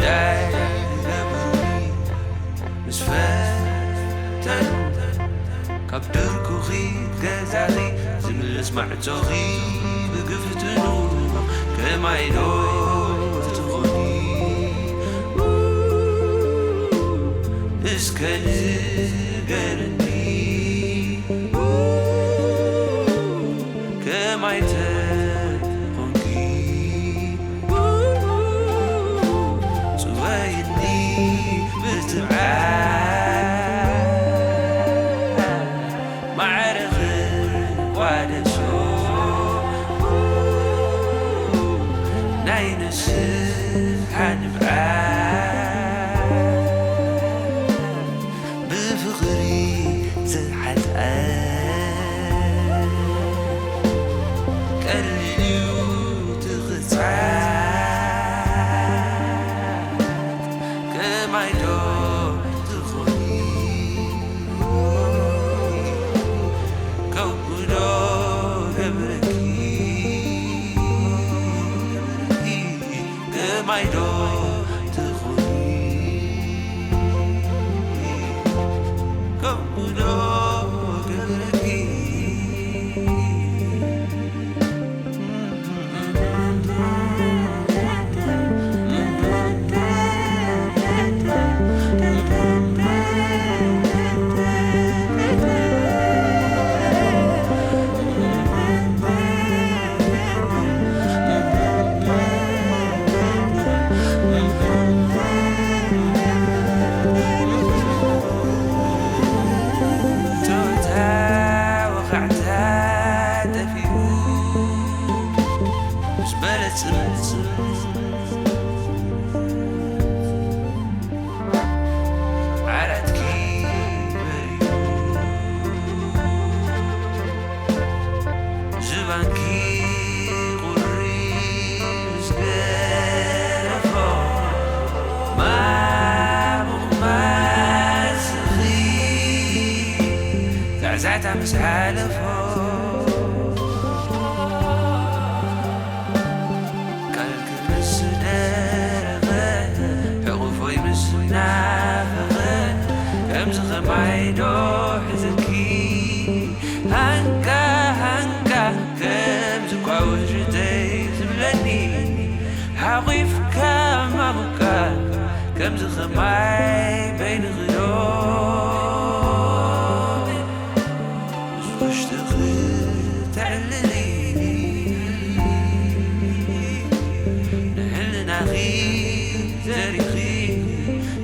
ዳይ ገብሪ ምስ ፈተኑ ካብ ድርኩኺ ገዛኺ ዝምልስ ማዕጾኺ ብግፍትኑ ከማይ ዶ ትኾኒ እስከ ንገርኒ ከማይ ተኾንኪ ጽወይኒ ብትብዓት ማዕረ ክቋደሶ ናይ ንስሓ ንብዓት ብፍቕሪ ዝሓልኣ ቀሊል እዩ ትኽጻዕ ከማይ ዶ ትኾኒ ከምኡ ዶ ገብረኪ ከማይ ዶ ትኾኒ ከምኡ ዶ ገብረኪ ቶታ ወኻዕታ ጠፊኡ ምስ በለ ጽምጽም ዓራትኪ በሪሁ ዝባንኪ ቁሪ ምስ ገረፎ ማሙቕ ማስኺ ዛዕዛዕታ ምስ ሓለፎ ቃልኪ ምስ ደረቐ ሕቑፎይ ምስ ናፈቐ ከምዚ ኸማይ ዶ ሕዝኪ ሃንካ ሃንካ ከምዚ ኳ ውሽተይ ዝብለኒ ሓቑፍካ ማሙካ ከምዚ ኸማይ በይንኺ ዶ ውሽጥኺ ተዕልሊ ንሕልናኺ ዘሪኺ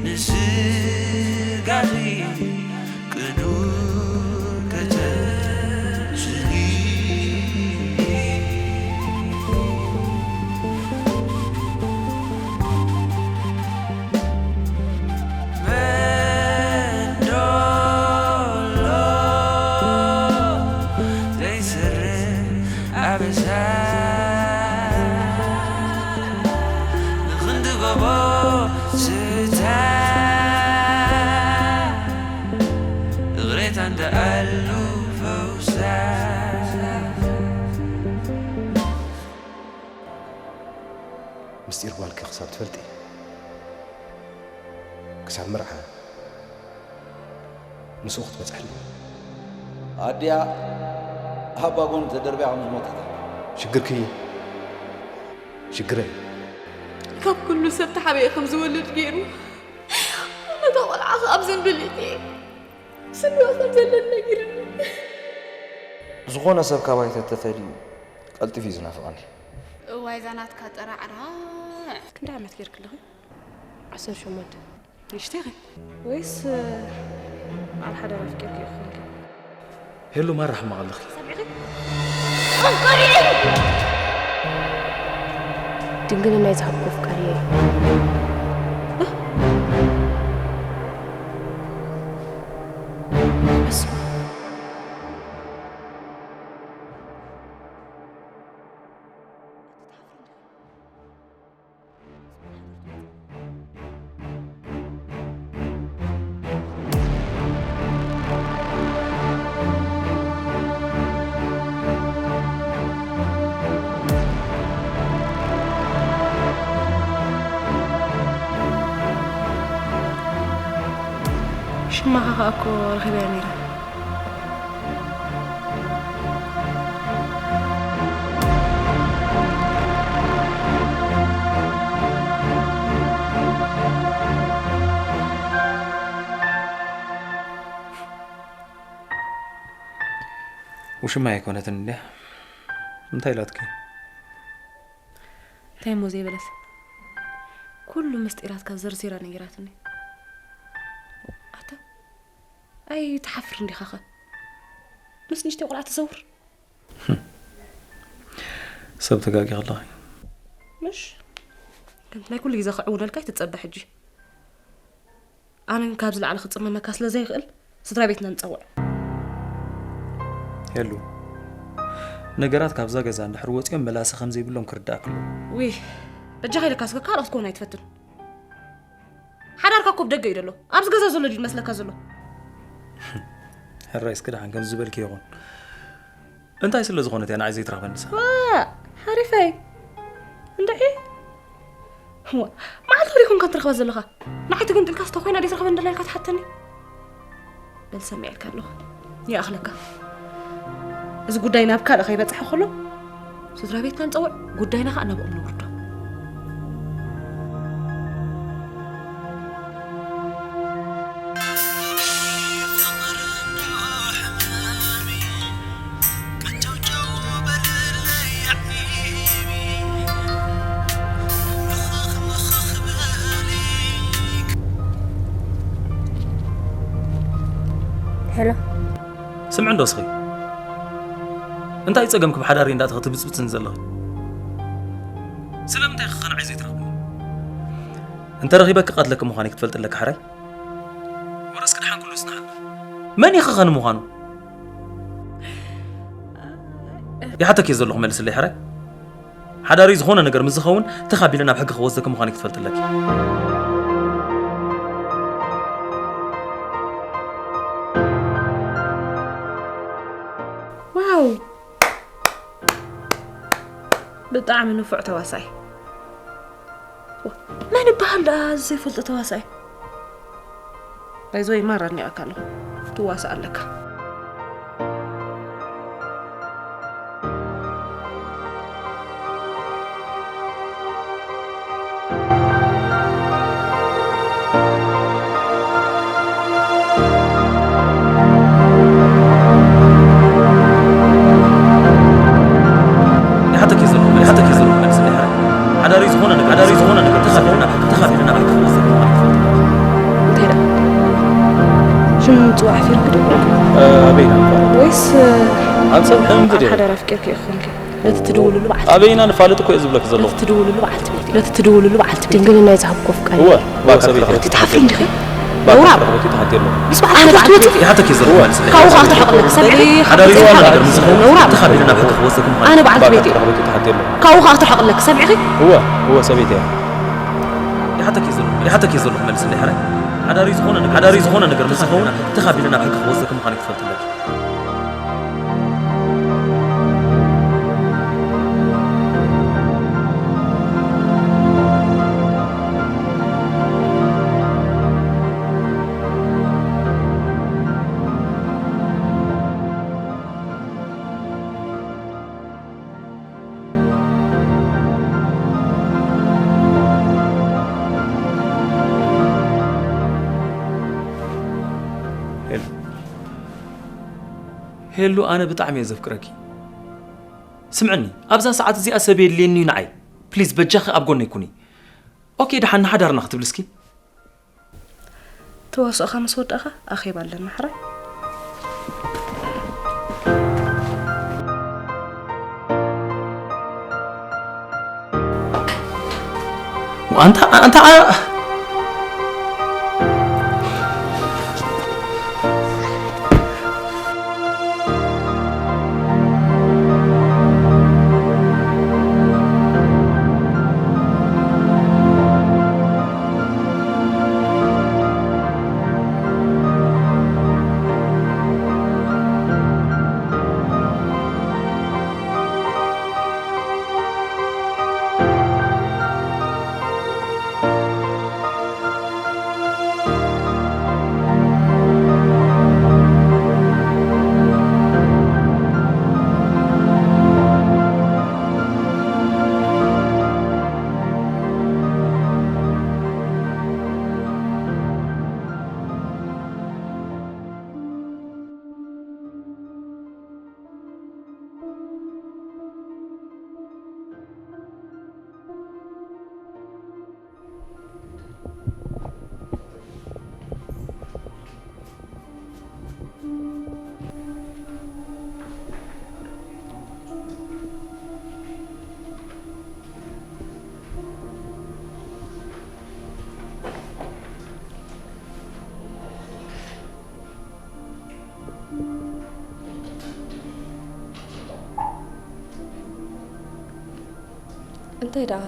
ንስጋኺ ቅኑዕ ከተስሊ መንዶሎ ዘይስርሕ ኣበሳ ንኽንዲ ጎቦ ስታ እግሬታ እንደ ኣሉ ፈውሳ ምስጢር ጓልኪ ክሳብ ትፈልጢ ክሳብ መርዓ ምስኡ ክትበጽሕኒ ኣዲኣ ኣባ ጎኑ ተደርብያ ከም ዝሞተት ሽግርኪ ሽግረይ ካብ ኩሉ ሰብ ተሓበየ ከም ዝወልድ ገይሩ ነታ ቆልዓ ከኣ ኣብ ዘንበሊት እየ ስድዋ ከም ዘለኒ ነጊርኒ ዝኾነ ሰብ ካባይ ተተፈልዩ ቀልጢፉ እዩ ዝናፍቐኒ። እዋይ እዛ ናትካ ጠራዕራዕ። ክንደይ ዓመት ጌርኪ ኣለኺ? ዓሰርተ ሸሞንተ። ንእሽተይ ኢኺ። ወይስ በዓል ሓዳር ኣፍቂርኪ ኢኺ ኮንኪ? ሄሉ ማራ ሕማቕ ኣለኺ። ሰሚዕኺ? ድንግልናይ ዝሃብኩ ኣፍቃሪየ እዩ። በስመ ኣብ። እማኻ ኸኣ እኮ ረኺበያ ነይረ። ውሽማ ኣይኮነትን እንድያ። እንታይ ኢላትኪ? እንታይ እሞ ዘይበለት? ኩሉ ምስጢራትካ ዘርዚራ ነጊራትኒ። ኣታ፣ ኣይ ትሓፍር እንዲኻ ኸ? ምስ ንእሽተይ ቆልዓ ትዘውር? ሰብ ተጋጊ ከለኺ። ምሽ? ከምቲ ናይ ኩሉ ግዜ ክዕውለልካ ኣይትጸበ ሕጂ። ኣነ ግን ካብዚ ላዕሊ ክጽመመካ ስለ ዘይኽእል፣ ስድራ ቤትና ንጸውዕ። ሄሉ፣ ነገራት ካብዛ ገዛ እንድሕር ወጺኦም መላሲ ከም ዘይብሎም ክርዳእክ ኣለዎ። ውይ፣ በጃኻ ኢለካ እስከ ካልኦት ክኾኑ ኣይትፈትን። ሓዳርካ እኮ ብደገ እዩ ዘሎ። ኣብዚ ገዛ ዘሎ ድዩ መስለካ ዘሎ? ሕራይ እስኪ ደሓን ከምዚ ዝበልኪ ይኹን። እንታይ ስለ ዝኾነት እያ ንዓይ ዘይትረኽበኒ ንሳ? ዋ፣ ሓሪፈይ። እንድዒ። ዋ፣ መዓልታዊ ዲኹም ከ ትረኽባ ዘለኻ? ንዓይ ተገንጢልካ ስተ ኮይና ደይ ትረኽበኒ ደላ ኢልካ ትሓተኒ? በል ሰሚዐልካ ኣለኹ። ይኣኽለካ። እዚ ጉዳይ ናብ ካልእ ከይበጽሐ ከሎ፣ ስድራ ቤትና ንጸውዕ፣ ጉዳይና ኸኣ ናብኦም ነውርዶ። ሄሎ። ስምዒ እንዶ እስኺ። እንታይ ጸገምኪ ብሓዳሪ እንዳእተኺ ትብጽብጽኒ ዘለኺ? ስለምንታይ ኢኺ ኸ ንዓይ ዘይትረኽብኒ? እንተ ረኺበ ክቐትለኪ ምዃነይ ክትፈልጢ ኣለኪ ሓራይ። ወረስ ክድሓን ኩሉ ይጽናሓልና። መን ኢኺ ኸ ንምዃኑ? ይሓተኪ ዘለኹ መልስለይ ሓራይ። ሓዳሪ ዝኾነ ነገር ምስ ዝኸውን ተኻቢለ ናብ ሕጊ ክወስደኪ ምዃነይ ክትፈልጢ ኣለኪ። ዋው! ብጣዕሚ ንፉዕ ተዋሳኣይ። መን ይበሃል ደኣ እዚ ዘይፈልጦ ተዋሳኣይ? ባይ ዘ ወይ ማራ ኣድኒቐካ ኣለኹ። ትዋሳእ ኣለካ። ይሓተኪ ዘሎ፣ ይሓተኪ ዘሎ መልስ እንዲሓ። ሓዳሪ ዝኾነ ነገር፣ ሓዳሪ ዝኾነ ነገር ተኻፊልና፣ ተኻፊልና እንታይ ደኣ? ሽም ምጽዋዕ ኣሕፊርክ ዶ? እ፣ ኣበይና? ወይስ ኣብ ሰብ ሕምም ኣብ ዝደለ? ሓዳር ኣፍቂርክ ኢኹም ከ? ነቲ ትድውልሉ በዓልቲ ኣበይና ንፋለጥ እኮ እየ ዝብለክ ዘለኹ። ነቲ ትድውልሉ በዓልቲ ቤት፣ ነቲ ትድውልሉ በዓልቲ ቤት። ድንግልና ይዝሃብኮ ፍቃድ። እወ፣ እወ፣ ሰበይቲ። እቲ ትሓፍሪ እንዲኺ? ባካ ነውራም። ተረኽበኪ ትሓቲ ኣለኹ። ምስ በዓልቲ ኣነ ቤት ትወፅእ? ይሓተኪ ዘሎ መልስ። ካብኡ ከዓ ትሕቕለክ ሰብዒ። ሓዳር ዝኾነ ነገር ምስ ዝኾነ ነውራም። ተኻቢለ ናብ ሕጊ ክወስደኩም ማለት ኣነ እዩ። በዓልቲ ባካ ቤት እየ። ተረኽበኪ ትሓቲ ኣለኹ። ካብኡ ከዓ ትሕቕለክ ሰብዒኺ? እወ፣ እወ፣ ሰበይቲ እየ። ይሓተኪ ዘሎ፣ ይሓተኪ ዘሎ መልስ እንዲሓ። ሓዳሪ ዝኾነ ነገር፣ ሓዳሪ ዝኾነ ነገር ምስ ዝኾነ ተኻቢለ ናብ ሕጊ ክወስደኩም ምዃኑ ክትፈልጥ ኣለኪ። ሄሉ፣ ሄሉ፣ ኣነ ብጣዕሚ እየ ዘፍቅረኪ። ስምዕኒ፣ ኣብዛ ሰዓት እዚኣ ሰብ የድልየኒ እዩ ንዓይ። ፕሊዝ፣ በጃኺ ኣብ ጎነይ ኩኒ። ኦኬ፣ ደሓን ንሓዳርና ክትብል እስኪ። ተዋስኦኻ ምስ ወዳእኻ ኣኼባ ኣለና፣ ሕራይ። ኣንታ፣ ኣንታ፣ ኣ-፣ እንታይ ደኣ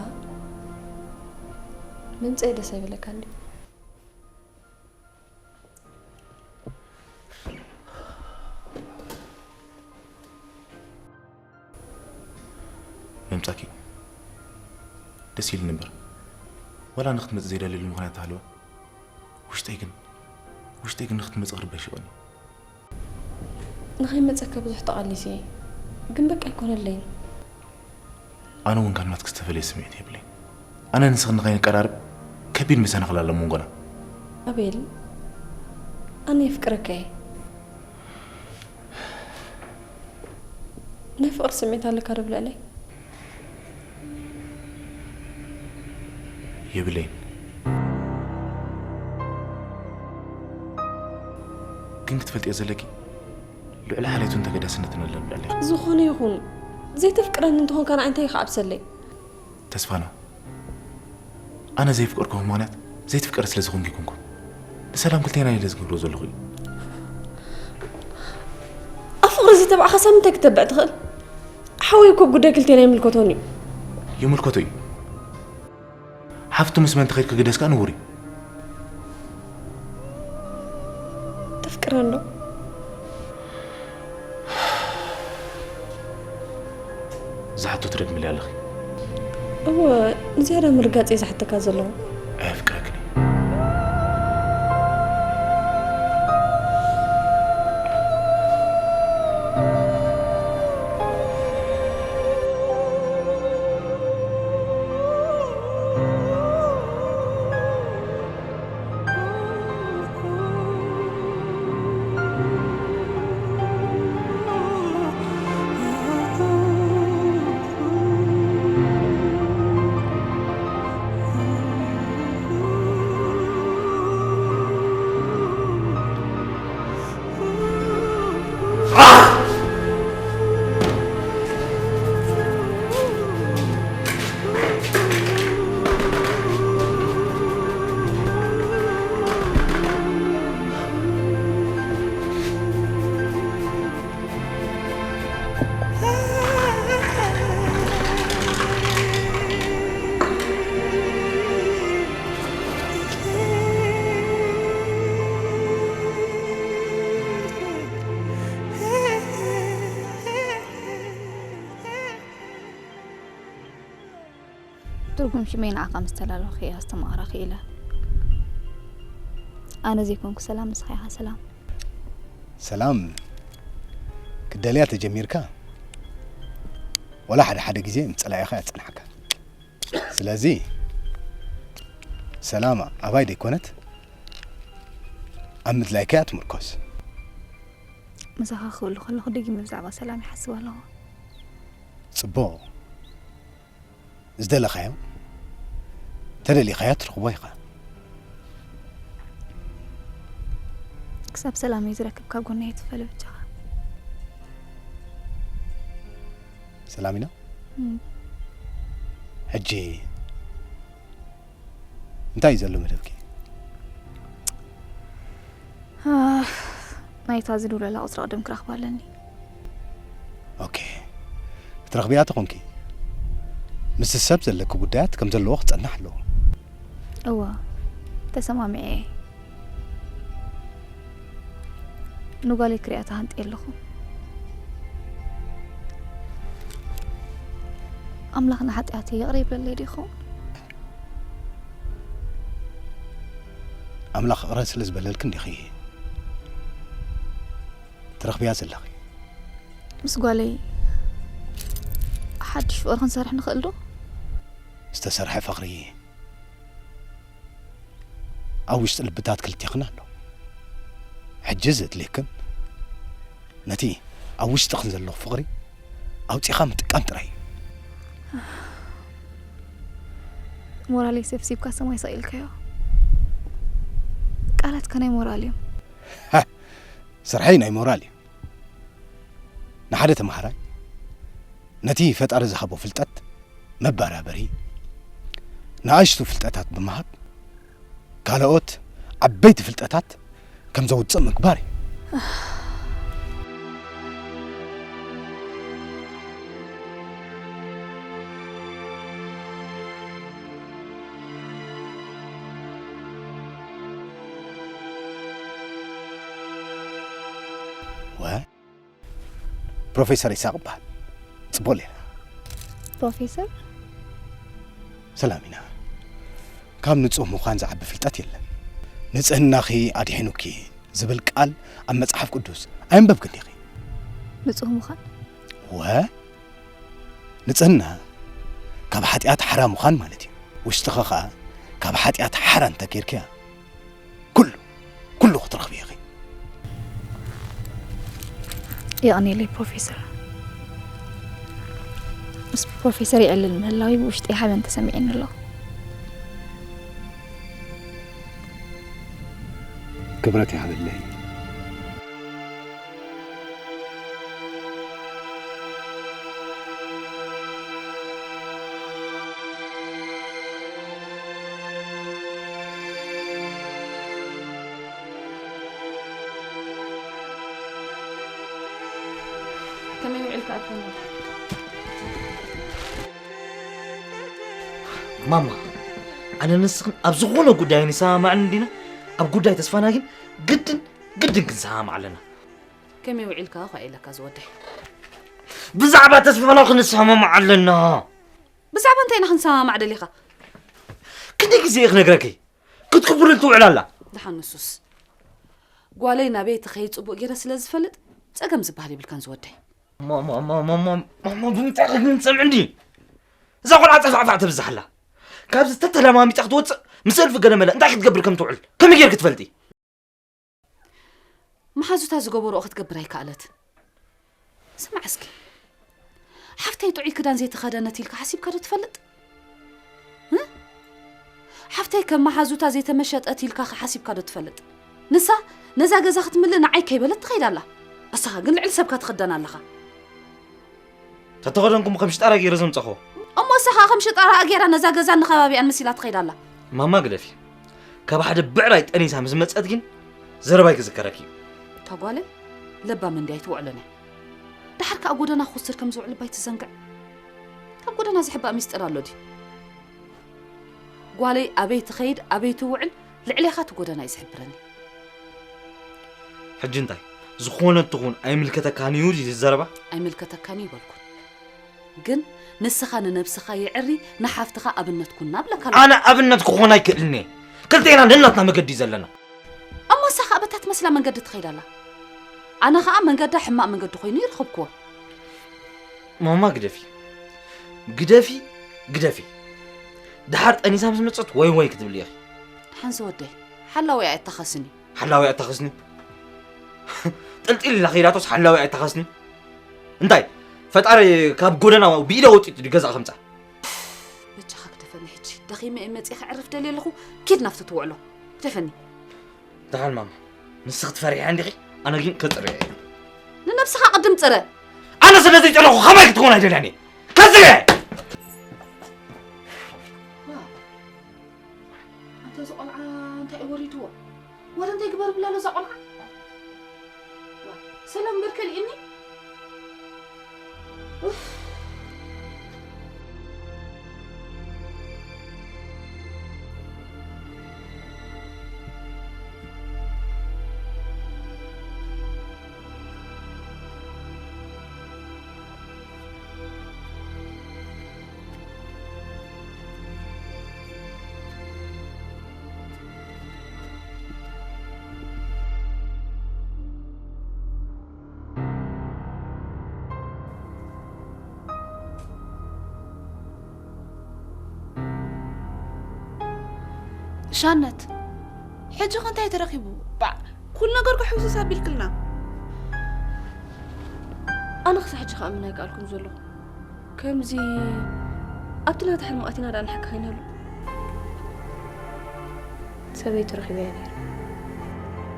ምምፀይ ደስ ኣይበለካ እንዲ? ምምጻኪ ደስ ኢሉ ነበር። ወላ ንክትመጽእ ዘይደለሉ ምኽንያት ተሃለወ፣ ውሽጠይ ግን ውሽጠይ ግን ንክትመጽእ ክርበሽ ይቕኒ። ንኸይመፀካ ብዙሕ ተቓሊሲ፣ ግን በቃ ኣይኮነለይን። ኣነ እውን ካብ ናትክ ዝተፈለየ ስምዒት የብለይ። ኣነ ንስኽን ንኸይንቀራርብ ከቢድ መሰናኽል ኣሎ መንጎና። ኣቤል፣ ኣነ የፍቅረካ እየ። ናይ ፍቕሪ ስምዒት ኣለካ ዶ ብልዕለይ? የብለይን። ግን ክትፈልጥዮ ዘለኪ ልዑል ሓልዮትን ተገዳስነትን ኣለኒ ልዕሌኻ። ዝኾነ ይኹን ዘይተፍቅረኒ እንተኾንካ ንዓይ እንታይ እዩ ክዓብሰለይ? ተስፋና፣ ኣነ ዘየፍቀርኩ ምኽንያት ዘይትፍቀሪ ስለ ዝኾንኩ ይኮንኩ። ንሰላም ክልቴና ኢለ ዝገብሮ ዘለኹ እዩ። ኣብ ፍቕሪ ዝተባዕኻ ሳብ ምንታይ ክተብዕ ትኽእል? ሓወይ እኮ ጉዳይ ክልቴና ይምልከቶን እዩ። ይምልከቶ እዩ። ሓፍቱ ምስ መን ተኸይድ ክግደስ ከኣ ንቡር እዩ። ተፍቅረኒ ዶ? ዝሓቶ ትደግምለይ ኣለኺ። እወ፣ ንዝያዳ ምርጋጽ እየ ዝሓተካ ዘለኹ። ኣየፍቅረክን እየ። ትርጉም ሽመይ ንዓኻ ምስ ተላለኹ እየ ኣስተማቕራ ክኢለ። ኣነ ዘይኮንኩ ሰላም፣ ንስኻ ኢኻ ሰላም። ሰላም ክትደልያ ተጀሚርካ፣ ዋላ ሓደ ሓደ ግዜ ምስ ጸላኢኻ እያ ትጸንሓካ። ስለዚ ሰላም ኣባይ ደይኮነት፣ ኣብ ምድላይካ እያ ትምርኮስ። ምሳኻ ክህሉ ከለኹ ደጊመ ብዛዕባ ሰላም ይሓስብ ኣለኹ። ጽቡቕ። ዝደለኻዮ ተደሊኻዮ ትረኽቦ ኢኻ። ክሳብ ሰላመይ ዝረክብ ካብ ጎነይ ኣይትፈለ ብቻኻ። ሰላሚና፣ እም። ሕጂ እንታይ እዩ ዘሎ መደብኪ? ኣህ፣ ናይታ ዝድውለላ ቁጽሪ ቅድም ክረኽባ ኣለኒ። ኦኬ፣ ክትረኽብያ ተኾንኪ፣ ምስ ሰብ ዘለኪ ጉዳያት ከም ዘለዎ ክጸንሕ ኣለዎ። እወ፣ ተሰማሚዐ እየ። ንጓለይ ክሪኣ ተሃንጥየ ኣለኹ። ኣምላኽ ንሓጢኣተይ ይቕረ ይብለለይ ዶ ይኸውን? ኣምላኽ ይቕረ ስለ ዝበለልኪ እንዲኺ ትረኽብያ ዘለኺ። ምስ ጓለይ ሓድሽ ፍቕሪ ክንሰርሕ ንኽእል ዶ? ዝተሰርሐ ፍቕሪ ኣብ ውሽጢ ልብታት ክልቴኽን ኣሎ። ሕጂ ዘድልየክን ነቲ ኣብ ውሽጥኽን ዘሎ ፍቕሪ ኣውጺኻ ምጥቃም ጥራይ እዩ። ሞራለይ ሰብሲብካ ሰማይ ሰቒልካዮ። ቃላትካ ናይ ሞራል እዮም። ስርሐይ ናይ ሞራል እዩ። ንሓደ ተምሃራይ ነቲ ፈጣሪ ዝሃቦ ፍልጠት መባራበሪ፣ ንኣሽቱ ፍልጠታት ብምሃብ ካልኦት ዓበይቲ ፍልጠታት ከም ዘውፅእ ምግባር እዩ። ወ ፕሮፌሰር ይስሐቅ እበሃል። ጽቡቕ ሌላ። ፕሮፌሰር? ሰላም ኢና። ካብ ንጹህ ምዃን ዝዓቢ ፍልጠት የለን። "ንጽህናኺ ኣድሒኑኪ" ዝብል ቃል ኣብ መጽሓፍ ቅዱስ ኣየንበብክን ዲኺ? ንጹህ ምዃን? ወ ንጽህና ካብ ሓጢኣት ሓራ ምዃን ማለት እዩ። ውሽጥኻ ኸኣ ካብ ሓጢኣት ሓራ እንተ ጌርክያ፣ ኩሉ፣ ኩሉ ክትረኽቢ ኢኺ። የቐንየለይ ፕሮፌሰር። ምስ ፕሮፌሰር የዕልል ምህላዊ ብውሽጠይ ሓበን ተሰሚዕኒ ኣሎ። ክብረት ይሃበለይ። ከመይ ውዒልካ ኣቶና? ማማ፣ ኣነ ንስኽን ኣብ ዝኾነ ጉዳይ ንሰማማዕን እንዲና፣ ኣብ ጉዳይ ተስፋና ግን ግድን፣ ግድን ክንሰማማዕ ኣለና። ከመይ ውዒልካ እኳ ኢለካ ዝወደይ። ብዛዕባ ተስፋና ክንሰማማዕ ኣለና። ብዛዕባ እንታይ ኢና ክንሰማማዕ ደሊኻ? ክንደይ ግዜ እየ ክነግረኪ? ክትክብርን ትውዕል ኣላ። ደሓን ንሱስ። ጓለይ ናበይ ትኸይድ ጽቡቕ ገይረ ስለ ዝፈልጥ፣ ጸገም ዝበሃል የብልካን ዝወደይ። ማማ፣ ማማ፣ ማማ፣ ማማ፣ ብምንታይ ክትንጸም እንዲ? እዛ ቆልዓ ጸፋዕፋዕ ተብዝሕ ኣላ። ካብዚ ተተለማሚጣ ክትወጽእ፣ ምስ እልፊ ገለመለ እንታይ ክትገብር ከም ትውዕል ከመይ ጌርኪ ትፈልጢ? መሓዙታ ዝገበርኦ ክትገብር ኣይከኣለትን። ስማዕ እስኪ፣ ሓፍተይ ጥዑይ ክዳን ዘይተኸደነት ኢልካ ሓሲብካ ዶ ትፈልጥ? እ? ሓፍተይ ከም መሓዙታ ዘይተመሸጠት ኢልካ ሓሲብካ ዶ ትፈልጥ? ንሳ ነዛ ገዛ ክትምልእ ንዓይ ከይበለት ትኸይድ ኣላ። ንስኻ ግን ልዕሊ ሰብካ ትኽደን ኣለኻ። ተተኸደንኩም ከም ሽጣራ ገይረ ዘምጸኹ። እሞ ንስኻ ከም ሽጣራ ገይራ ነዛ ገዛን ንኸባቢኣን መሲላ ትኸይድ ኣላ። ማማ ግደፊ። ካብ ሓደ ብዕራይ ጠኒሳ ምስ መጸት ግን ዘረባይ ክዝከረኪ እዩ። እታ ጓለይ ለባም እንድያ ኣይትውዕልን እያ። ደሓር ከኣ ጎደና ክወስድ ከም ዝውዕል እባ ኣይትዘንግዕ። ካብ ጎደና ዝሕባእ ሚስጥር ኣሎ ድዩ? ጓለይ ኣበይ ትኸይድ ኣበይ ትውዕል ልዕሌኻ እቲ ጎደና እዩ ዝሕብረኒ። ሕጂ እንታይ? ዝኾነ ትኹን ኣይምልከተካን እዩ ድዩ ዘረባ? ኣይምልከተካን እዩ በልኩን። ግን ንስኻ ንነብስኻ የዕሪ ንሓፍትኻ ኣብነት ኩና ብለካ ኣለኹ። ኣነ ኣብነት ክኾን ኣይክእልን እየ። ክልቴና ነናትና መገዲ እዩ ዘለና። እሞ ንሳ ኸኣ በታ ትመስላ መንገዲ ትኸይድ ኣላ። ኣነ ኸኣ መንገዳ ሕማቕ መንገዲ ኮይኑ ይረኸብክዎ። ማማ ግደፊ። ግደፊ፣ ግደፊ። ደሓር ጠኒሳ ምስ መጸት ወይ ወይ ክትብሊ ኢኺ። ሓንዚ ወደይ፣ ሓላዊኣ ኣይተኸስን እዩ። ሓላዊኣ ኣይተኸስን እዩ። ጥልጢል ኢላ ኸይዳቶስ ሓላዊኣ ኣይተኸስን እዩ። እንታይ? ፈጣሪ ካብ ጎደና ብኢዳ ወጢጡ ድዩ ገዛ ከምጻ? በጃኻ ግደፈኒ ሕጂ። ደኺመ እየ መጺእ ከዕርፍ ደልየ ኣለኹ። ኪድ ናብቲ ትውዕሎ። ግደፈኒ። ደሓን ማማ፣ ንስኺ ትፈሪሒ እንዲኺ፣ ኣነ ግን ከጽርዮ እየ። ንነብስኻ ቅድም ጽረ። ኣነ ስለ ዘይጸረኹ ከማይ ክትኮን ኣይደልያን እየ። ከጽርዮ እየ። ዋው፣ ኣንታ እዚ ቆልዓ እንታይ እዩ ወሪድዎ? ወረ እንታይ ግበር ብላ ኣሎ እዛ ቆልዓ? ዋው፣ ሰላም እምበር ከሊእኒ? ኡፍ። ሻነት፣ ሕጂ ኸ እንታይ ተረኺቡ? ባዕ፣ ኩሉ ነገር እኮ ሕውስውስ ኣቢልክልና። ኣነ ክሳዕ ሕጂ ክኣምን ኣይከኣልኩን ዘለኹ። ከምዚ ኣብቲ ናታ ሕልሚ ኣቲና ደኣ ንሓካ ከይንህሉ። ሰበይቱ ረኺበያ ነይረ።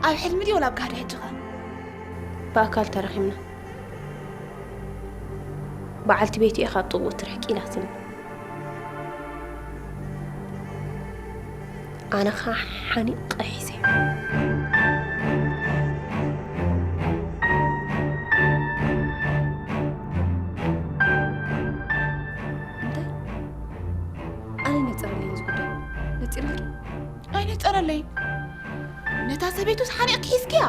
ኣብ ሕልሚ ድዩ ወላ ኣብ ጋህዲ ሕጂ ኸ? ብኣካል ተራኺብና። በዓልቲ ቤቱ እየ ካብ ጥቕኡ ትርሕቂ ኢላትኒ። ኣነ ኸዓ ሓኒቐ ሒዘ። እንታይ? ኣነ ነጸረለይ እዚ ጉዳይ። ነጺርልኪ? ኣይነጸረለይን። ነታ ሰበይቱስ ሓኒቕኪ ሒዝክያ?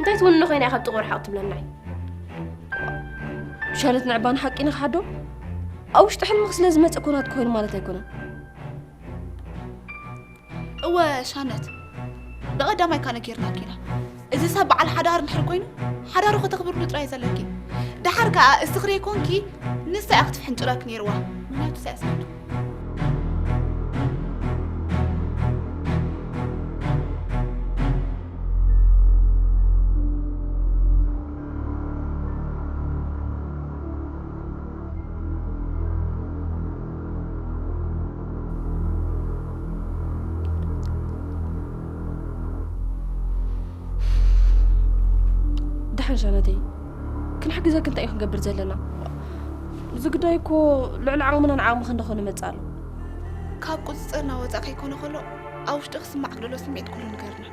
እንታይ ትውንኖ ኮይና ኢኻ ብጥቑር ሓቕ ትብለናይ? ሻለት ንዕባን ሓቂ ንኽሓዶ ኣብ ውሽጢ ሕልምኽ ስለ ዝመጸ ኮናት ኮይኑ ማለት ኣይኮነን። እወ ሻነት፣ ብቐዳማይ እካ ነጊርናኪ ኢና። እዚ ሰብ በዓል ሓዳር እንድሕር ኮይኑ ሓዳሩ ከተኽብርሉ ጥራይ ዘለኪ። ደሓር ከኣ እስኽሪ ኮንኪ ንሳ እያ ክትፍሕንጭረክ ነይርዋ። ምኽንያቱ እሳ እያ ሰበይቱ። ደሓን ሻነተይ፣ ክንሕግዘክ እንታይ እዩ ክንገብር ዘለና? እዚ ጉዳይ እኮ ልዕሊ ዓቕምናን ዓቕምኽን ደኾነ መጽእ ኣሎ። ካብ ቁጽጽርና ወጻእ ከይኮነ ከሎ ኣብ ውሽጢ ክስማዕ ክደሎ ስምዒት ኩሉ ንገርና።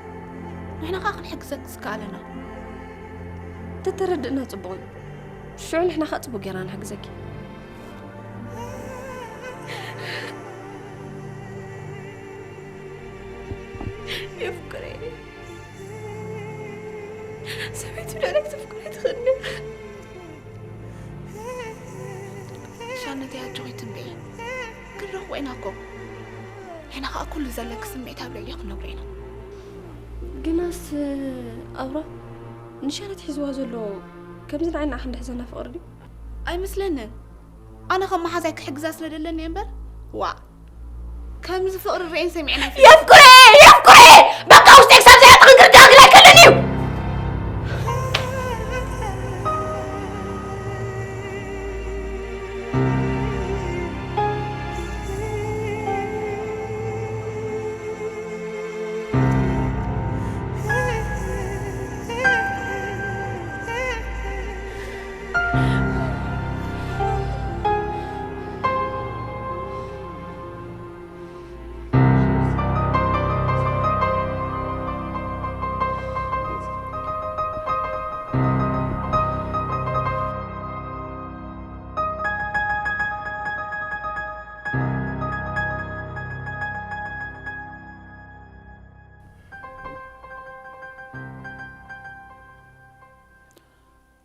ንሕና ከኣ ክንሕግዘክ ዝከኣለና። ተተረድእና ጽቡቕ እዩ። ሽዑ ንሕና ከኣ ጽቡቕ ጌርና ንሕግዘኪ። የፍቅሬ ሰበይቲ ብልዕለይ ክተፍቅሮ ኣይትኽእልን። ሻነተይ ኣጆኺ ትንበይ። ክንረኽቦ ኢና እኮ። ንሕና ከኣ ኩሉ ዘለኪ ስምዒት ኣብ ልዕሊ ክንነግሮ ኢና። ግናስ ኣውራ ንሻነት ሒዝዋ ዘሎ ከምዚ ንዓይ ንዓኻ እንድሕዘና ፍቕሪ ድዩ? ኣይመስለንን። ኣነ ከም መሓዛይ ክሕግዛ ስለ ደለኒ እየ እምበር፣ ዋእ፣ ከምዚ ፍቕሪ ርእየን ሰሚዐን ኣይፈልጥን። የፍቅሬ! የፍቅሬ! በቃ ውሽጠይ ክሳብ ዘይኣጥቕን ክርዳእ ግን ኣይክእልን እዩ።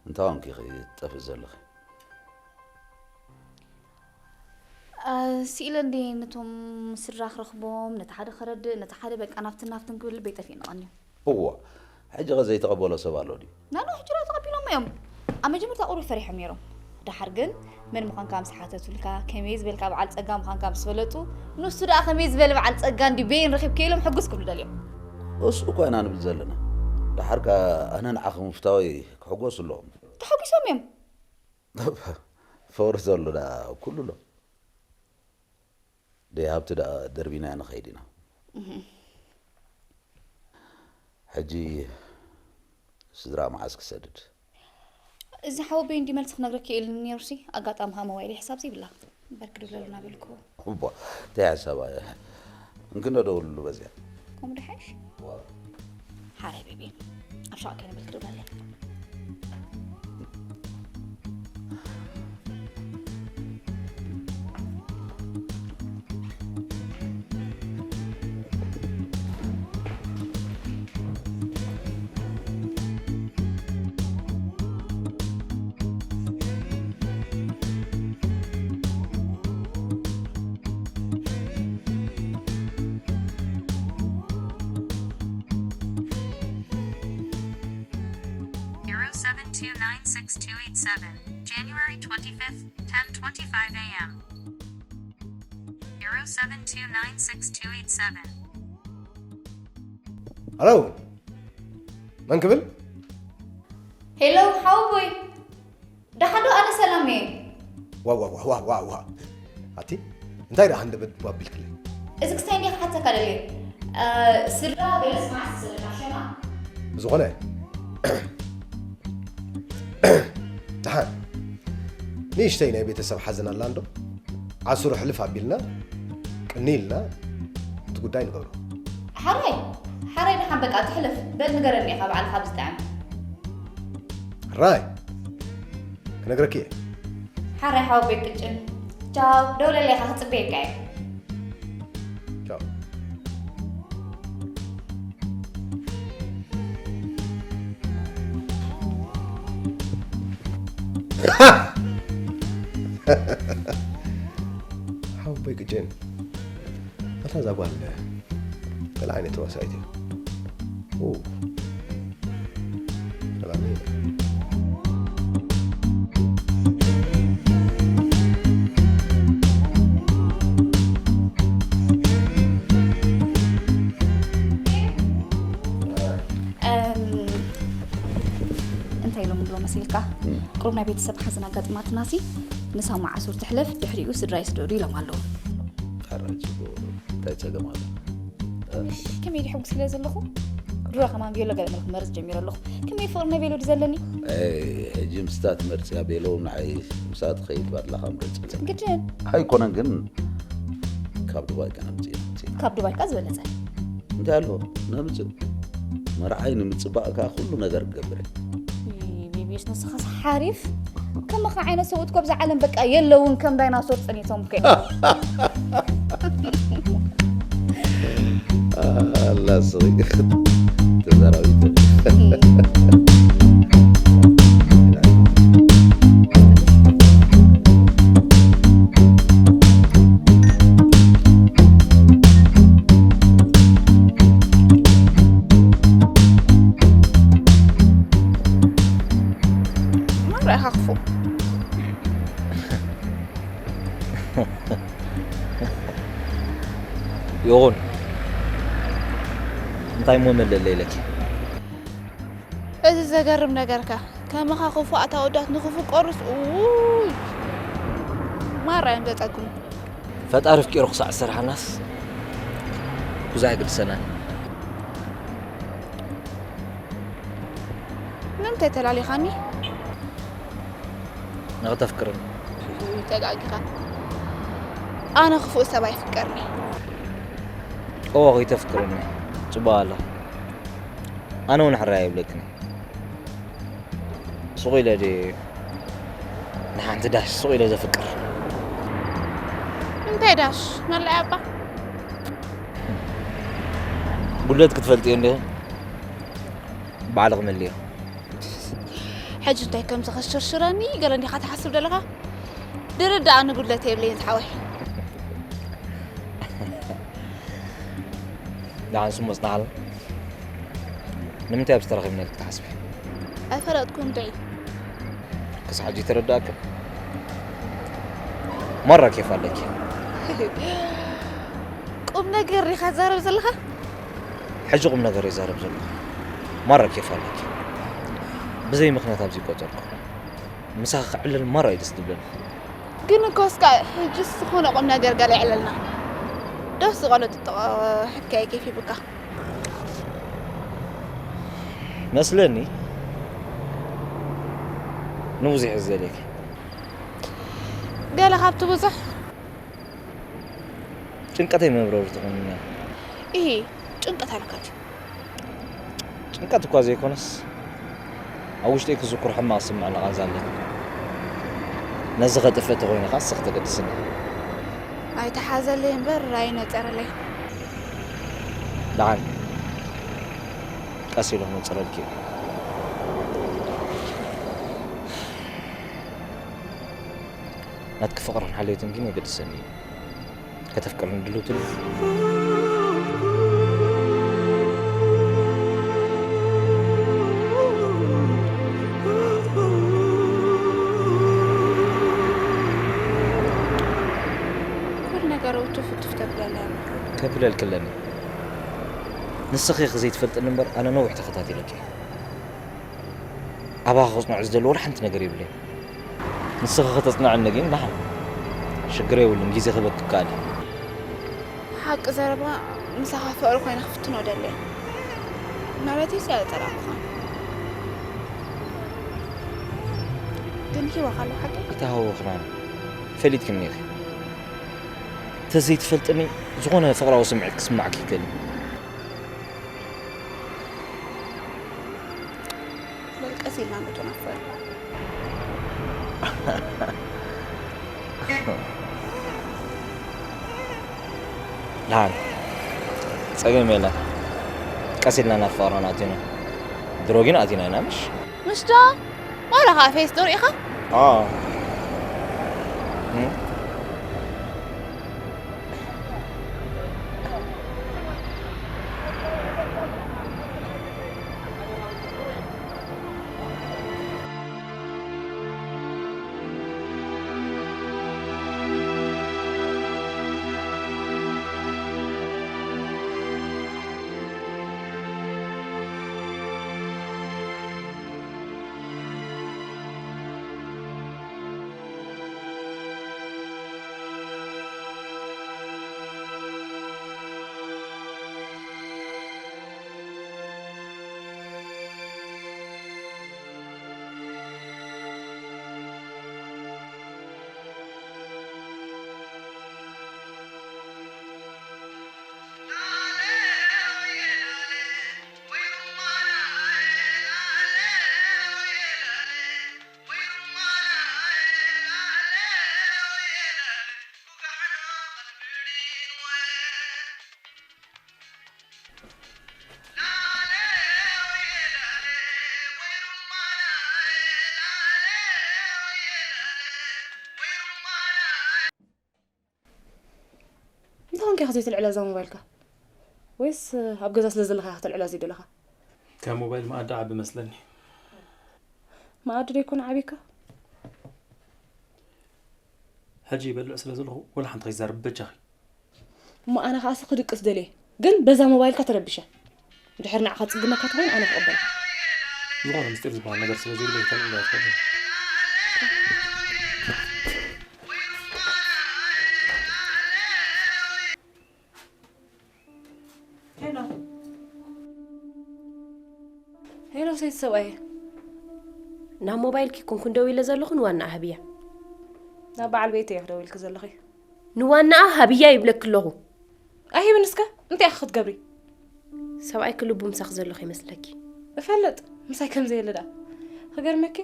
እንታይ ኾንኪ ኢኺ ትጠፍኢ ዘለኺ? እ፣ ስኢለ እንዴ ነቶም ስድራ ክረኽቦም፣ ነቲ ሓደ ከረድእ፣ ነቲ ሓደ በቃ ናብትን ናብትን ክብል ልበይ ጠፊእኒ ቀንዩ። እዋ፣ ሕጂ ኸ ዘይተቐበሎ ሰብ ኣሎ ድዩ? ናኖ ሕጂ ዶ ተቐቢሎም እዮም? ኣብ መጀመርታ ቁሩብ ፈሪሖም ነይሮም። ደሓር ግን መን ምዃንካ ምስ ሓተቱልካ፣ ከመይ ዝበልካ በዓል ጸጋ ምዃንካ ምስ ፈለጡ፣ ንሱ ደኣ ከመይ ዝበለ በዓል ጸጋ እንዲ በይን ረኺብከ ኢሎም ሕጉስ ክብሉ ደልዮም። እሱ እኮ ኢና ንብል ዘለና። ደሓር ከኣ ኣነ ንዓኺ ምፍታወይ ክሕጎሱ ኣለዎም። ተሓጒሶም እዮም። ፍቕሪ ዘሎ ደኣ ኩሉ ኣሎ። ደይ ሃብቲ ደኣ ደርቢናዮ ንኸይድ ኢና። እህ። ሕጂ ስድራ መዓስ ክሰድድ? እዚ ሓወቦይ እንዲ መልሲ ክነግረኪ ኢሉኒ ነይሩሲ፣ ኣጋጣሚ ኸኣ ሞባይለይ ሕሳብ ዘይብላ። እምበር ክድውለሉ እናበልኩ። እባ፣ እንታይ ሓሳብ ኣየ? እንክነ ደውልሉ በዚኣ። ከምኡ ዶ ይሓይሽ? ዋ። ሓራይ ቤቢ፣ ኣብ ሸዋ ከይንብል ክድውለለይ። Zero seven two nine six two eight seven, January twenty-fifth, ten twenty-five a m. Zero seven two nine six two eight seven. Hello. መን ክብል? ሄሎ፣ ሓወቦይ። ደሓን ዶ? ኣነ ሰላም እየ። ዋ፣ ዋ፣ ዋ። ኣቲ፣ እንታይ ደኣ ክንደበት ኣቢልክለይ? እዚ ክስታይ እንዲየ ክሓተካ ደልየ። እ፣ ስድራ ገለስ መዓስ ዝስራሕ ሸማ? ብዝኾነ፣ ደሓን። ንእሽተይ ናይ ቤተሰብ ሓዘን ኣላ እንዶ? ዓሱሩ ሕልፍ ኣቢልና፣ ቅኒ ኢልና፣ እቲ ጉዳይ ንገብሮ። ሓራይ፣ ሓራይ ደሓን በቃ ትሕለፍ። በል ንገረኒ ኢኻ ባዕልኻ ብዝጥዕም። ሕራይ፣ ክነግረኪ እየ። ሓራይ ሓወቦይ ቅጭን። ቻው፣ ደውለለይ ኢኻ ክጽበየካ እየ። ቻው። ሓወቦይ ቅጭን፣ ኣታ እዛ ጓል ገለ ዓይነት ተዋሳኢት እያ። ኦ፣ ሰላም። እም፣ እንታይ ኢሎም ብሎ መሲልካ? እም። ቁሩብ ናይ ቤተሰብ ሓዘን ኣጋጥማትናሲ፣ ንሳ መዓሱር ትሕለፍ፣ ድሕሪኡ ስድራይ ስደዱ ኢሎም ኣለዉ። ኣረ፣ ጽቡቕ። እንታይ ጸገም ኣሎ? ከመይ ድሕጉስ ኢለ ዘለኹ? ድሮ ከማን ቬሎ ገለ መልክ መርጽ ጀሚረ ኣለኹ። ከመይ ፍቕሪ ናይ ቬሎ ድዩ ዘለኒ? ኣይ፣ ሕጂ ምስታ ትመርጽያ ቬሎ ንዓይ ምሳ ትኸይድ ባድላኻ ምረጽ። ግድን? ኣይኮነን ግን፣ ካብ ዱባይ ከነምጽእ ኢና። ካብ ዱባይ ከ ዝበለጸ? እንታይ ኣሎ? ነምጽእ። መርዓይ ንምጽባቕ ከኣ ኩሉ ነገር ክገብር እየ። ይ-፣ ቢቢስ ንስኻስ ሓሪፍ። ከማኻ ዓይነት ሰብኡት እኮ ኣብዛ ዓለም በቃ የለውን፣ ከም ዳይናሶር ጸኒቶም እኮ እዮም። ኣላ ስቂ። ተዛራቢት። ማራ ኢኻ ክፉእ። ይኹን። እንታይ እሞ መለለ ኢለኪ? እዚ ዘገርም ነገርካ፣ ከማኻ ክፉኣት ኣወዳት ንኽፍቀሩስ፣ ውይ! ማራ እዮም ዘጸግሙ። ፈጣሪ ኣፍቂሩ ክሳዕ ዝሰርሓናስ ብዙሕ ኣይግድሰናን። ንምንታይ ተላሊኻኒ? ንኽተፍቅርኒ። ውይ፣ ተጋጊኻ። ኣነ ክፉእ ሰብ ኣይፍቀርኒ። እወ፣ ከይተፍቅርኒ። ጽቡቕ ኣለኻ። ኣነ እውን ሕራይ ኣይብለክን። ሱቕ ኢለ ድየ ንሓንቲ ዳሽ ሱቕ ኢለ ዘፍቅር? እንታይ ዳሽ? መለያ እባ። ጉድለት ክትፈልጥዮ እንዲኺ? ባዕልኺ መልዮ። ሕጂ እንታይ ከም ዝኸሸርሽረኒ ገለ እንዲኻ ትሓስብ ዘለኻ? ድርዳኣኒ ጉድለት የብለይን ዝሓወይ። ደሓን ስሙ ጽናሓል። ንምንታይ ኣብዚ ተራኺብና ኢልኪ ትሓስቢ? ኣይፈለጥኩን ድዒ። ክሳዕ ሕጂ ተረዳእክን? ማራ ኬፍ ኣለኪ። ቁም ነገር ዲኻ ትዛረብ ዘለኻ? ሕጂ ቁም ነገር ይዛረብ ዘለኹ። ማራ ኬፍ ኣለኪ። ብዘይ ምኽንያት ኣብዚ ቆጸርኩ። ምሳኺ ክዕልል ማራ እዩ ደስ ዝብለኒ። ግን እኮ እስካ ሕጂ ዝኾነ ቁም ነገር ገለ ይዕለልና። ደስ ዝቐለጡ ጥቕ-፣ ሕካየ ኬፍ ይብካ። መስለኒ ንብዙሕ እዩ ዝደልየኪ። ገለ ካብቲ ብዙሕ ጭንቀተይ መብረሪ ትኾንኒ እያ። ኢሂ፣ ጭንቀት ኣለካ ድዩ? ጭንቀት እኳ ዘይኮነስ፣ ኣብ ውሽጠይ ክዝክሮ ሕማቕ ዝስምዐኒ ቃንዛ ኣለኒ። ነዚ ከጥፍእ ተኾይኑ ኸኣ ንስኺ ተገድስኒ። ኣይተሓዘለይ እምበር ኣይነጸረለይ። ደሓን፣ ቀስ ኢለ ክነጽረልኪ እየ። ናትኪ ፍቕርን ሓልዮትን ግን የገድሰኒ እዩ። ከተፍቅርኒ ድልውቲ ዲኺ? ኩሉ ነገር ውትፍትፍ ተብለኒ ኣላ። ከብለልኪ ኣለኒ። ንስኺ ኢኺ ዘይትፈልጥኒ እምበር፣ ኣነ ነዊሕ ተኸታቲለኪ እየ። ኣባኻ ክጽንዖ ዝደሊ ወላ ሓንቲ ነገር የብለይን። ንስኺ ከተጽንዕኒ ግን ደሓን። ሽግር የብሉን፣ ግዜ ክህበኪ ይከኣል እዩ። ሓቂ ዘረባ፣ ምሳኻ ፍቕሪ ኮይነ ክፍትኖ ደለየ። ማለተይሲ ኣይጸላእኩኻን። ግን ሂበኻ ኣለኹ ሓቂ? ኣይተሃወኽናን። ፈሊጥክኒ ኢኺ። ተዘይትፈልጥኒ ዝኾነ ፍቕራዊ ስምዒት ክስማዓኪ ይክእል እዩ። በል ቀስ ኢልና ንተናፈር። ደሓን፣ ጸገም የለን። ቀስ ኢልና ናብ ፍቕርና ኣቲና። ድሮ ግን ኣቲና ኢና፣ ምሽ? ምሽ ዶ? ዋላ ኸዓ ፌስ ዶ ርኢኻ? اه. مم. እንታይ ኮንካ ኢኻ ዘይትልዕላ እዛ ሞባይልካ? ወይስ ኣብ ገዛ ስለ ዘለኻ ኢኻ ክትልዕላ ዘይደለኻ? ካብ ሞባይል መኣዲ ዓቢ መስለኒ። መኣዲ ዶ ይኮን ዓቢካ? ሕጂ ይበልዕ ስለ ዘለኹ ወላ ሓንቲ ከይዛረብ በጃኺ። እሞ ኣነ ከኣሲ ክድቅስ ደልየ፣ ግን በዛ ሞባይልካ ተረቢሸ። ድሕሪ ንዓኻ ጽግመካ ተኾይኑ ኣነ ክቕበል። ዝኾነ ምስጢር ዝበሃል ነገር ስለ ዘይብለይ ተልዕሎ ኣይትኽእልን። ሄሎ። ሄሎ፣ ሰይቲ ሰብኣየ። ናብ ሞባይልኪ ኮንኩ ደዊለ ዘለኹ፣ ንዋናኣ ሃብያ። ናብ በዓል ቤት እየ ክደውልኪ ዘለኺ። ንዋናኣ ሃብያ ይብለኪ ኣለኹ። ኣይህብን እስከ፣ እንታይ ኢኺ ክትገብሪ? ሰብኣይኪ ልቡ ምሳኺ ዘለኹ ይመስለኪ። እፈልጥ፣ ምሳይ ከም ዘየለ ደኣ። ክገርመኪ፣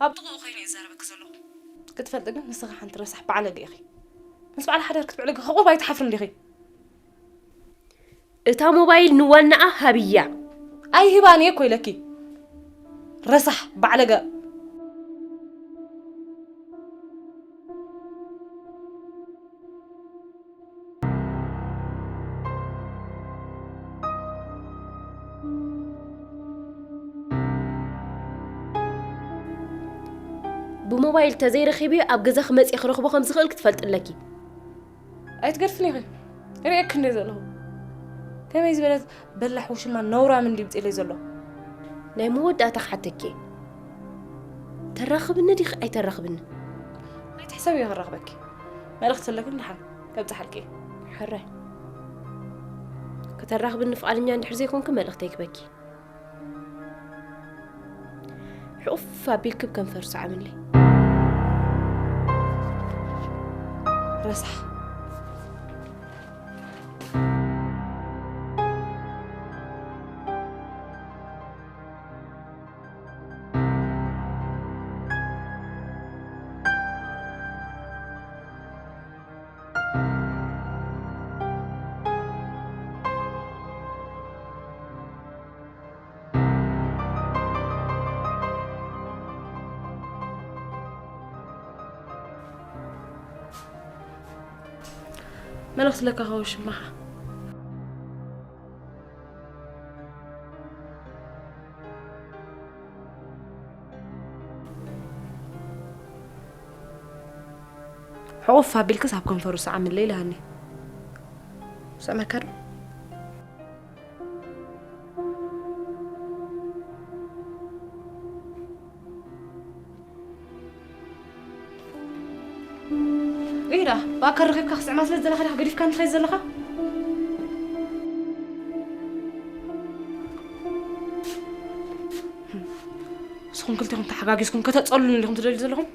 ኣብ ጥቕኡ ኮይነ እየ ዝዛረበኪ ዘለኹ። ክትፈልጢ ግን ንስኺ ሓንቲ ረሳሕ ባዕለገ ኢኺ። ምስ በዓል ሓዳር ክትብዕልጊ ከቑብ ኣይትሓፍርን ዲኺ? እታ ሞባይል ንዋናኣ ሃብያ። ኣይህባን እየ እኮ ኢለኪ። ረሳሕ ባዕለገ። ብሞባይል ተዘይረኺብዮ ኣብ ገዛ ክመጽእ ክረኽቦ ከም ዝኽእል ክትፈልጢ ኣለኪ። ኣይትገድፍን ኢኺ። ርእየኪ እንደ ዘለኹ። ከመይ ዝበለት በላሕ ውሽማ ነውራም እንዲ ምጽለይ ዘሎ። ናይ መወዳእታ ክሓተኪ። ተራኽብኒ ዲኺ ኣይተራኽብኒ? ኣይትሕሰብ እየ ክራኽበኪ። መልእኽቲ ኣለክን ደሓን ከብጽሓልኪ። ሕራይ። ከተራኽብኒ ፍቓደኛ እንድሕር ዘይኮንኪ መልእኽተይ ክበኪ። ሕቑፍ ኣቢልኪ ብ ከንፈሩ ሰዓምለይ። ረሳሕ። መልእኽቲ ለካ ከውሽማኻ። ሕቑፍ ኣቢልክስ ኣብ ከንፈሩ ሰዓምለይ ኢልሃኒ። ሰመከር። ኢዳ፣ ብኣካል ረኺብካ ክስዕማ ስለ ዝደለኻ ዲኻ ገዲፍካኒ ትኸይድ ዘለኻ? ንስኹም ክልቴኹም ተሓጋጊዝኩም ከተጸሉኒ ዲኹም ትደልዩ ዘለኹም?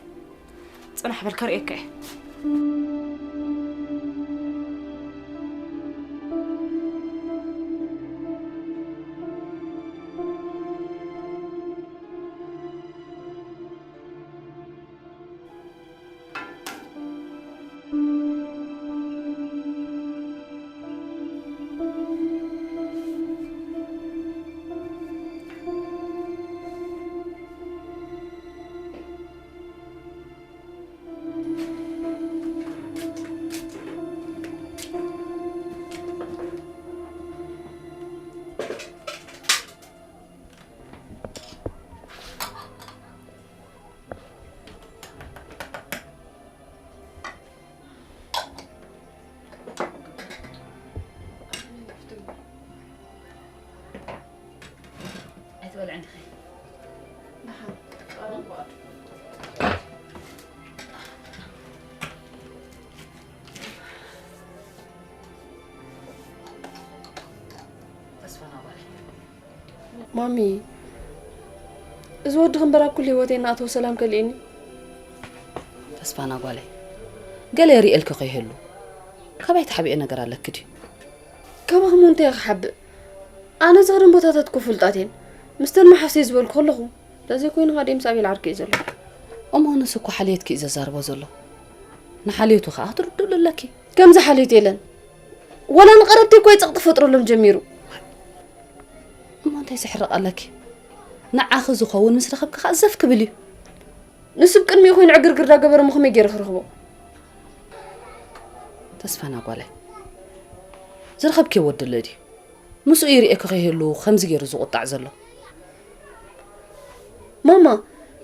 ጽናሕ በል ከርእየካ እየ። ማሚ፣ እዚ ወዲ ክንበራ ኩሉ ህይወተይ እናኣተወ ሰላም ከልእኒ። ተስፋና ጓለይ፣ ገለ የርእየልኪ ከይህሉ ካባይ ተሓቢኤ ነገር ኣለኪ ድዩ? ካባኹም እንታይ ክሓብእ? ኣነ ዝኽርን ቦታታትኩ ፍልጣት እየን። ምስተን መሓሰይ ዝበልኩ ከለኹ፣ ለዘይ ኮይኑ ኻደ ምስ ኣቤል ዓርኪ እዩ ዘሎ። እሞ ንሱ እኮ ሓልዮትኪ እዩ ዘዛርቦ ዘሎ። ንሓልዮቱ ኸዓ ክትርድእሉ ኣለኪ። ከምዚ ሓልዮት የለን። ወላ ንቐረብቲ እኮ እዩ ጸቕጢ ፈጥረሎም ጀሚሩ። እሞ እንታይ ዘሕርቕ ኣለኪ? ንዓኺ ዝኸውን ምስ ረኸብኪ ኸዓ ዘፍ ክብል እዩ። ንሱ ብቅድሚኡ ኮይኑ ዕግርግር ዳገበረ እሞ ከመይ ገይረ ክረኽቦ? ተስፋና ጓለይ፣ ዝረኸብኪ ወዲ ኣሎ ድዩ? ምስኡ ይርእየኪ ከይህሉ ከምዚ ገይሩ ዝቑጣዕ ዘሎ። ማማ፣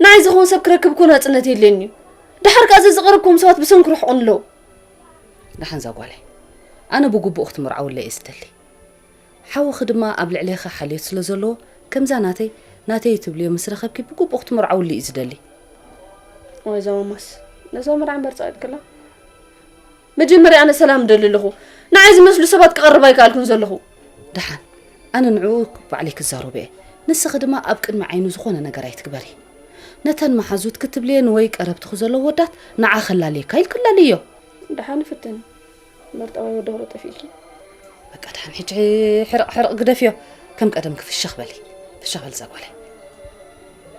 ንዓይ ዝኸውን ሰብ ክረክብ እኮ ናጽነት የድልየኒ እዩ። ደሓር ከኣ ዘዝቐረብኩም ሰባት ብሰንኪ ርሕቑኒ ኣለዉ። ደሓን እዛ ጓለይ፣ ኣነ ብግቡእ ክትምርዓውለይ እየ ዝደሊ። ሓውኺ ድማ ኣብ ልዕሌኺ ሓልዮት ስለ ዘለዎ፣ ከምዛ ናተይ፣ ናተይ ትብልዮ ምስ ረኸብኪ ብግቡእ ክትምርዓውሉ እዩ ዝደሊ። ወይ እዛ ማማስ፣ ነዛ መርዓ እምበር ጸቒጥክላ? መጀመርያ ኣነ ሰላም እደሊ ኣለኹ። ንዓይ ዝመስሉ ሰባት ክቐርብ ኣይከኣልኩን ዘለኹ። ደሓን፣ ኣነ ንዕኡ ባዕለይ ክዛረቦ እየ። ንስኺ ድማ ኣብ ቅድሚ ዓይኑ ዝኾነ ነገር ኣይትግበሪ። ነተን መሓዙት ክትብልየን ወይ ቀረብትኺ ዘለዉ ወዳት ንዓ ከላልየካ ኢልኪ ላልዮ። ደሓን ይፍትን። መርጠባይ ወዲ ሆሮ ጠፊእልኪ። በቃ ደሓን ሕጂ ሕርቕ ሕርቕ ግደፍዮ። ከም ቀደምኪ ፍሽኽ በሊ። ፍሽኽ በሊ እዛ ጓለይ።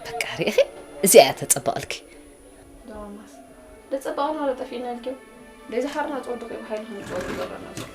በቃ ርኢኺ? እዚኣ እያ ተጸበቐልኪ። ዳማስ። ደጸበቐና ዶ ጠፊእና ኢልኪ? ደይ ዝሓርና ጽወዲ ኸይቡ ሓይሊ ክንጽወዱ ይገብረና ዘሎ።